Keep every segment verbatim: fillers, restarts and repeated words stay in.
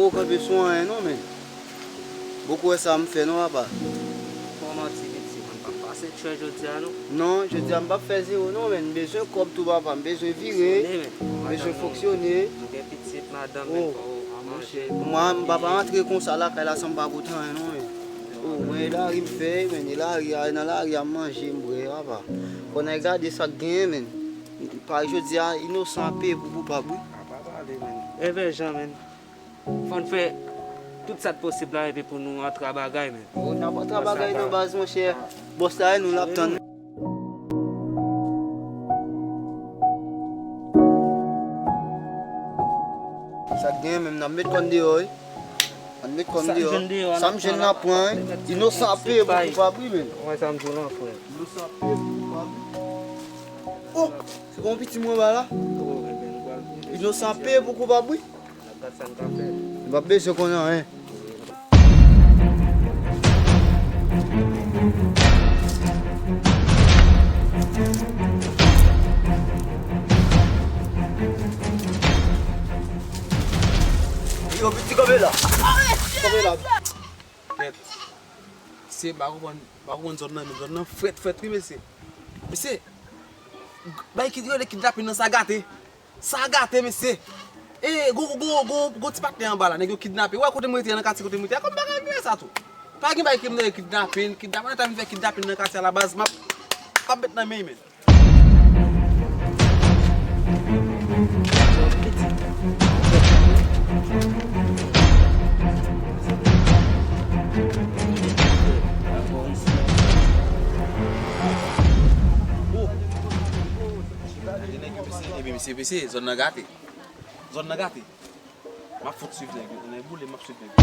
Ou kanpe sou anyen non, men. Bon, ou wè sa m fè non, papa. Kòman ti piti, mwen p ap pase tchè jodi a non. Non, jodi a m p ap fè zewo non, men. M bezwen kòb tou, papa. M bezwen vire. Fonksyone, men. M bezwen fonksyone. M gen pitit, madanm, men, fò w manje. Mwen, m pa pa antre konsa lakay la san m pa pote anyen non, men. Oh, mwen e lari m fè, men, e lari a, nan lari a m manje, m bwè, papa. Fò n al gade sa k genyen, men. Parèy jodi a, inosan ap peye pou koupab, wi. A pa pale, men. Evè jan, men. Fò n fè tout sa k posib la epi pou nou antre a bagay, men. Oh, n ap antre a bagay nan baz, monchè. Bòs la, e nou l ap tann. Sa k genyen menm, n ap met kòn deyò, wi. N ap met kòn deyò. Sa m jwenn deyò, sa m jwenn n ap pran, wi. Inosan ap peye pou koupab, wi, men. Wè sa m di w lan, frè. Inosan ap peye pou koupab, wi. Oh, se pa yon piti mwen ba la? Oh, ebyen, nou pral. Inosan ap peye pou koupab, wi. N ap gad sa n ka fè. Nou p ap bezwen konn anyen. Yo, piti kanpe la. Kanpe la. Kèt. Se pa konprann, pa konprann zòn nan, men zòn nan frèt, frèt, wi, mesye. Mesye, bay ki rele kidnapin nan sa gate. Sa gate, mesye. E, gwo, gwo, gwo, gwo ti patnè anba la, nèg yo kidnape. Ou wè kote m rete an, nan katye kote m rete a, kòm bagay gen sa tou. Pa gen bagay ki m rele kidnapin, kidnapin, ta vin fè kidnapin nan katye a la baz, m ap, m ap met nan men, men. Gade nèg yo, mesye, ebyen, mesye, mesye, zòn nan gate. Zòn nan gate. M ap fout swiv nèg yo. Ann boule, m ap swiv nèg yo.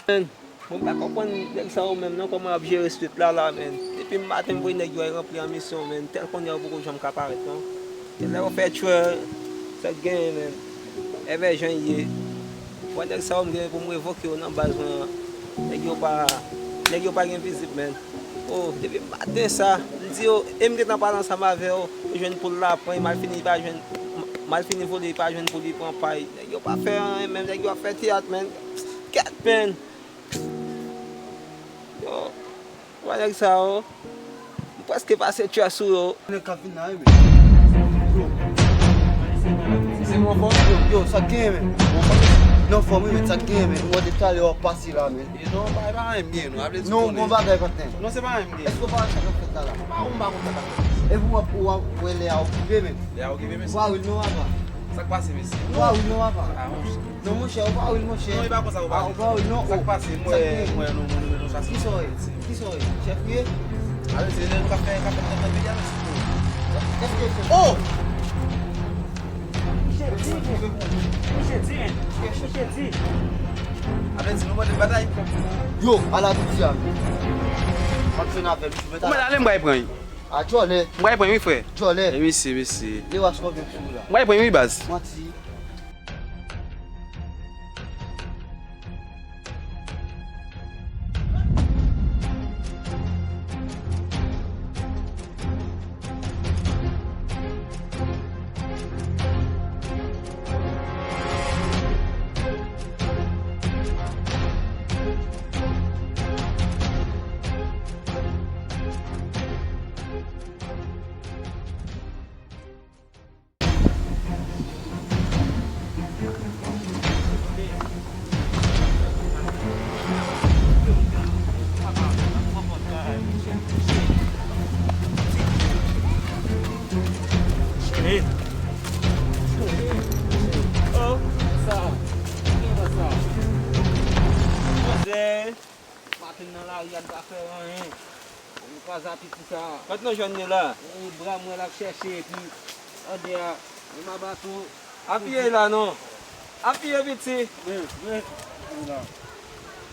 Men, mwen pa konprann nèg sa yo menm non, kòman y ap jere street la la, men. Depi maten m voye nèg yo al ranpli an misyon, men. Tèl kounye a yo poko janm ka parèt non. Lè yo fè tchwè, sa k genyen, men. Evè jan l ye. Wè nèg sa yo m gen pou m revoke yo nan baz mwen an. Nèg yo pa, nèg yo pa gen vizib, men. Oh, depi maten sa, m di yo, e m gentan pale ansanm avè yo, yo jwenn poul la pran, e malfini pa jwenn, malfini vole, pa jwenn pou li pran pay. Nèg yo pa fè anyen, men nèg yo ap fè teyat, men. Kèt, men. Yo, wè nèg sa yo. M prèske pase tchè sou yo. Nèg k ap vin la, wi, men. Yo. Mesye, nou anfòm? Yo, yo, sa k genyen, men? Nou anfòm, mesye? Nou anfòm, wi, men. Sa k genyen, men? Nou wè depi talè w ap pase la, men. E non, pa, e pa anyen m genyen, non. A vle di non, ou konnen. Bon bagay, patnè. Non, se pa anyen m genyen. Èske w pa wè sa k ap fèt la, la? Pa, ou m pa konn sa k ap fèt. Epi w ap, w ap wè lè a okipe, men. Lè a okipe, mesye. Ou pa wi, non, papa. Sa k pase, mesye? Ou pa wi, non, papa. Ah, monchè. Non, monchè, ou pa wi, monchè. Non, e pa konsa, ou pa wi. Ah, ou pa wi, non. Sa k pase? M wè, m wè nou, nou, nou, nou, sa se. Kisa w ye? Kisa w ye? Chèf ou ye? A, mesye, lè nou ka fè, ka fè tèt nan peyi a, mesye. Èske se. Oh! Misye di, men. Misye di, men. Misye di. Apre di nou mande batay. Yo, ala tout sa. M ap jwenn avè l, misye mèt ala. Ou mèt ale, m pral pran li. A, djòlè. M pral pran li, wi, frè. Djòlè. E mesye, mesye. Lewa sou konbyen sou la? M pral pran li, wi, baz. Manti. Maten nan lari a, n pa fè anyen. Mwen kwaze a piti sa. Kot nou jwenn li la? E bra m wè l ap chèche epi ande a, e m aba tou. Apiye la non. Apiye piti. Wi, wi, wi la.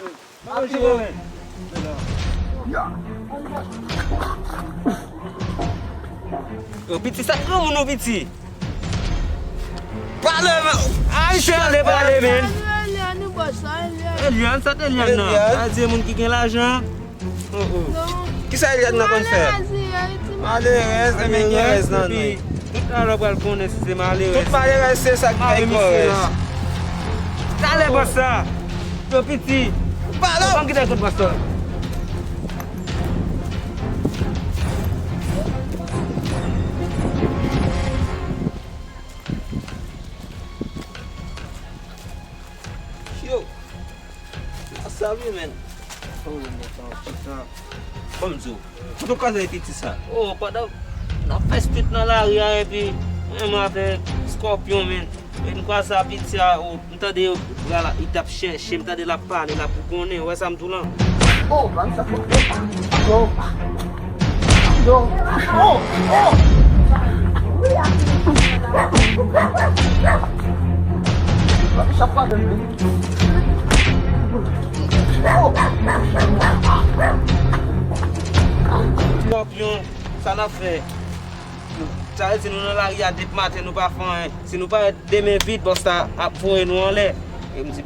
Wi. Apiye. Wi la. Yo, piti, sa k granmoun ou, piti? Pale, men. Ayisyen ale pale, men. Eliane, bòs la, Eliane. Eliane, sa t Eliane nan? Eliane. Sa di moun ki gen lajan. Oh, oh. Non. Ki Sa Eliane nan konn fè. Malerèz, e men gen rèz nan nou. Tout talè w pral konnen si se malerèz. Tout malerèz se sa k bay kò rèz. Talè bòs sa. Yo piti. Pale. Ou konn ki te kout bòs la. Yo. Sa vre, men. Oh, men sa, sa. Kòm di w. Kote w kwaze piti sa? Oh, pandan n ap fè street nan lari a, epi mwen menm avèk Scorpion, men. E n kwaze a piti a, oh, m tande yo pral, li t ap chèche, m tande l ap pale, l ap bougonnen, ou wè sa m di w lan? Oh, ban sa. Yo. Yo. Oh, oh. Sa pa vle. Scorpion, sa n ap fè? Sa vle di nou nan lari a depi maten nou pa fè anyen. Si nou parèt de men vid, bòs la ap voye nou anlè. E m di,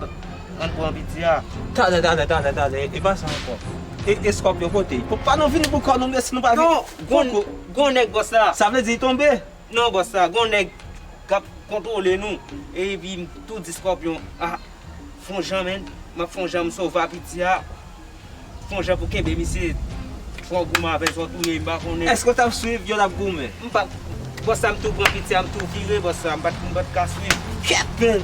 ann pran piti a. Talè, talè, talè, talè. E pa sa ankò. E, e Scorpion kote? Pa nou vini pou kò nou, men si nou pa vini. Non, gon, gon nèg bòs la. Sa vle di li tonbe? Non, bòs la, gon nèg k ap kontwole nou. Epi m tou di Scorpion, ah, fè yon jan, men. M ap fè yon jan, m sove a piti a. Fè yon jan pou kenbe misye. Fò w goumen avè zòt ou ye, m pa konnen. Èske w t ap swiv yo l ap goumen? M pa, bòs la, m tou pran piti a, m tou vire, bòs la, m pa t, m pa t ka swiv. Kèt, men!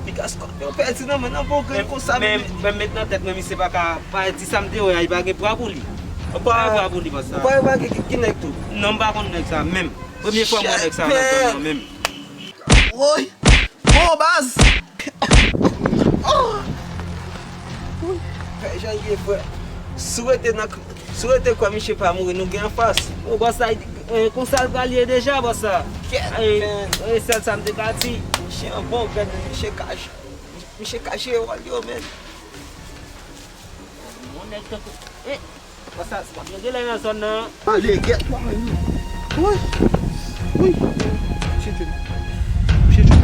Piga Scorpion pèdi nan men nan bon grenn konsa, men. Men, men m met nan tèt mwen, misye pa ka, pa di sa m te wè a, li pa gen pwa pou li. Pa gen pwa pou li, bòs la. Ou pa wè ki, ki, ki nèg tou? Non, m pa konn nèg sa menm. Premye fwa m wè nèg sa nan zòn nan menm. Woy! Oh, baz! Oh! Woy! Fè jan l ye, frè. Si w rete nan, si w rete kwè misye pa mouri, nou gen anfas. Oh, bòs la, eh, konsa l pral ye deja, bòs la. Kèt, men. Eh, sèl sa m te ka di. Misye an bon grenn, misye kache. Misye kache wòl yo, men. Yon nèg tankou, eh, konsa, Scorpion genlè nan zòn nan. Ale, gèt, mwen. Wi. Wi. Chete. Chete.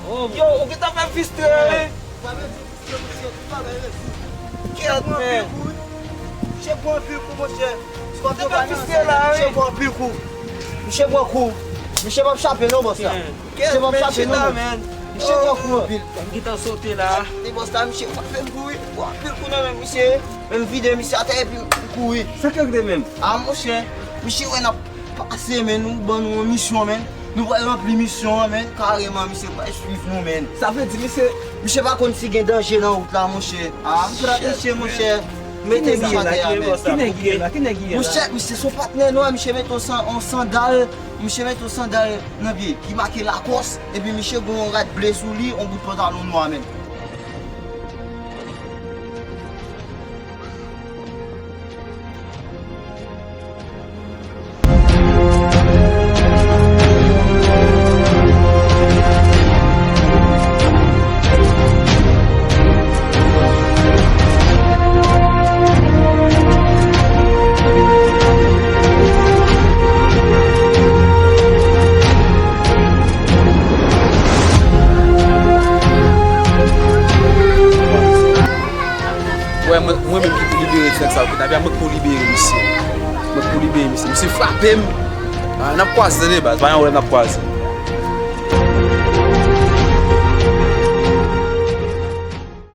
Oh. Yo, ou gentan fè m fistre, wi. Kèt, men. Misye pran anpil kou, monchè. Misye pran anpil kou. Misye pran kou. Misye p ap chape non, bòs la. Misye p ap chape non, men. Misye pran kou anpil. M gentan sote la. Li bòs la, misye frape m kou, wi. Pran anpil kou nan men misye. Men m vide misye atè epi m kouri. Sa k rive menm? A, monchè, misye wè n ap pase, men nou ban nou yon misyon, men. Nou pral ranpli misyon an, men. Kareman, misye pral swiv nou, men. Sa vle di, misye. Misye pa konn si gen danje nan wout la, monchè. A, m trap misye, monchè. Mete misye atè a, men. Ki nèg li ye la? Ki nèg li ye la? Monchè, misye se yon patnè nou a, misye mete yon san-, yon sandal, misye mete yon sandal nan pye ki make Lacoste, epi misye gen yon rad ble sou li, yon bout pantalon nwa, men. Wè, mwen, mwen menm ki pou libere ti nèg sa yo, kidnapè a, mwen k pou libere misye. Mwen k pou libere misye. Misye frape m. A, n ap kwaze, tande, baz. Pa gen anwè, n ap kwaze.